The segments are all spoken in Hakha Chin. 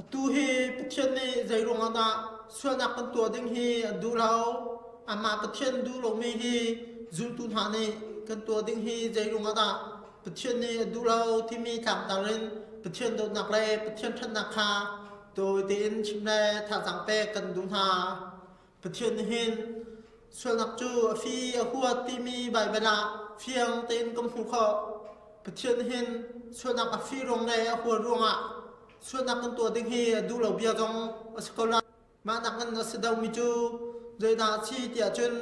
Atu hi Pathian nih zei ruangah dah sualnak kan tuah ding hi a duh lo? Amah Pathian duh lomi hi zultu hna nih kan tuah ding hi zei ruangah dah Pathian nih a duh lo timi tlangtar in Pathian dawtnak le Pathian ṭhatnak kha tawi tein chim le thazaang pek kan duh hna. Pathian nih hin sualnak cu a fi a huat timi Baibal ah fiang tein kan hmuh khawh. Pathian nih hin sualnak a fi ruang le a huat ruangah sualnak kan tuah ding hi a duh lo bia zong a si ko lai. Mah nakin a si deuhmi cu zeidah a si tiah cun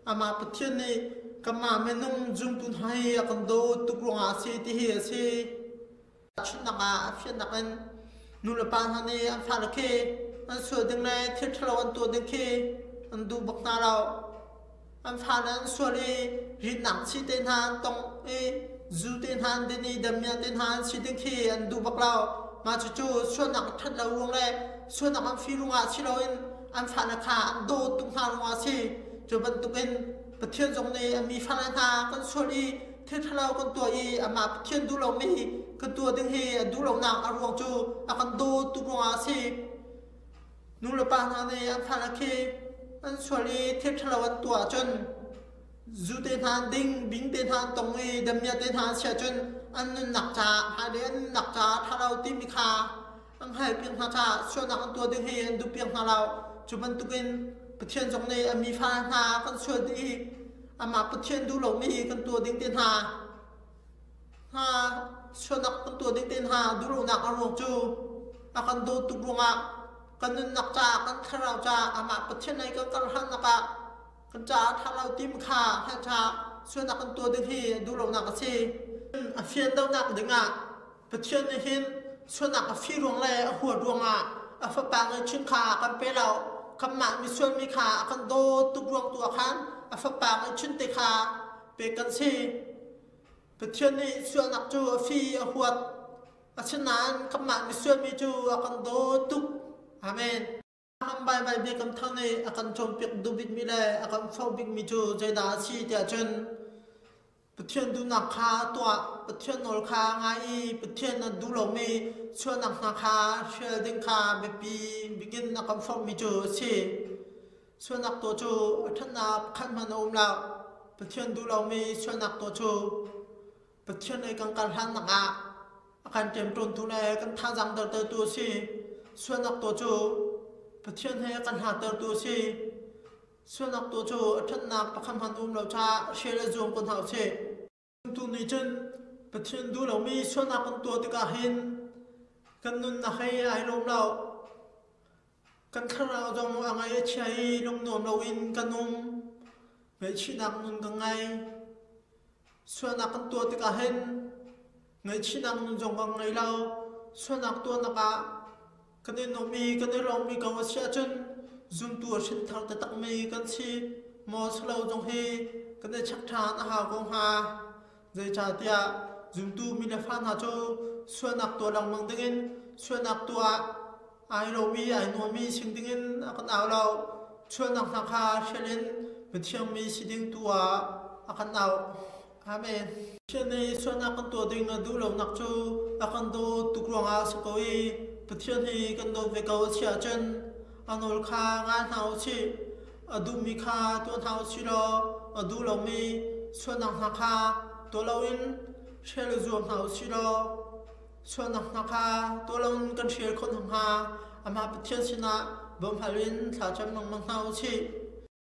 amah Pathian nih kanmah minung zumtu hna hi a kan dawt tuk ruangah a si ti hi a si. Chunnak ah a fiannak in nulepa hna nih an fale khi an sual ding le thil ṭhalo an tuah ding khi an duh bak hna lo. An fale an sual i ritnak chi te hna an tong i zu te hna an din i damiah te hna an si ding khi an duh bak lo. Mah cucu sualnak a ṭhat lo ruang le sualnak an fi ruangah si loin an fale kha an dawt tuk hna ruangah a si. Cu bantukin Pathian zong nih a mi fale hna kan sual i thil ṭhalo kan tuah i amah Pathian duh lomi kan tuah ding hi a duh lonak a ruang cu a kan dawt tuk ruangah a si. Nu le pa hna nih an fale khi an sual i thil ṭhalo an tuah ahcun zu te hna an ding, bing te hna an tong i damiah te hna an si ahcun an nunnak caah hmailei an nunnak caah ṭha lo timi kha an hngalhpiak hna caah sualnak an tuah ding hi an duhpiak hna lo. Cu bantukin Pathian zong nih a mi fale hna kan sual dih i amah Pathian duh lomi kan tuah ding te hna hna sualnak kan tuah ding te hna duhlonak a ruang cu a kan dawt tuk ruangah kan nunnak caah kan thlarau caah amah Pathian lei kan kal hannak ah kan caah ṭha lo tim kha hngalh caah sualnak kan tuah ding hi duhlonak a si. A fian donak dingah Pathian nih hin sualnak a fi ruang le a huat ruangah a fapa ngeihchun kha a kan pe lo. Kanmah misual mi kha a kan dawt tuk ruang tu ah khan a fapa ngeihchun te kha pek kan si. Pathian nih sualnak cu a fi a huat. Asinain kanmah misual mi cu a kan dawt tuk. Amen. Kan Baibal biakam thar nih a kan cawnpiak duh bikmi le a kan forh bikmi cu zeidah a si tiah cun Pathian duhnak kha tuah, Pathian nawl kha ngai i Pathian a duh lomi sualnak hna kha hrial ding kha biapi bikin a kan forhmi cu a si. Sualnak tuah cu a ṭhatnak pakhat hmanh a um lo. Pathian duh lomi sualnak tuah cu Pathian lei kan kal hlannak ah a kan ṭemṭawntu le kan thazaang dertertu a si. Sualnak tuah cu Pathian he kan hlatertu a si. Sualnak tuah cu a ṭhatnak pakhat hmanh um lo caah hrial a zuam ko hna usih. Tu nih cun Pathian duh lomi sualnak kan tuah tikah hin kan nunnak he ai lawm lo. Kan thlarau zong a ngaih a chia i lungnuam loin kan um. Ngaihchihnak nun ka ngei. Sualnak kan tuah tikah hin ngaihchihnak nun zong kan ngei lo. Sualnak tuahnak ah kan i nuam i kan i lawmmi ko a si ahcun zumtu a hrinthar taktakmi kan si maw si lo zong hi kan i check ṭhan a hau ko hnga. Zeicahtiah zumtu mi le fa hna cu sualnak tuah lengmang dingin sualnak tuah ai lomi ai nuammi sing dingin a kan au lo. Sualnak hna kha hrial in mithiang mi si ding tu ah a kan auh. Amen. Pathian nih sualnak kan tuah ding a duh lonak cu a kan dawt tuk ruangah a si ko i Pathian hi kan dawt ve ko a si ahcun a nawl kha ngai hna u sih. A duhmi kha tuah hna u sih law a duh lomi sualnak hna kha tuah loin hrial i zuam hna u sih law sualnak hna kha tuah loin kan hrial khawh nakhnga amah Pathian sinah bawmhhal in thlacam lengmang hna u sih.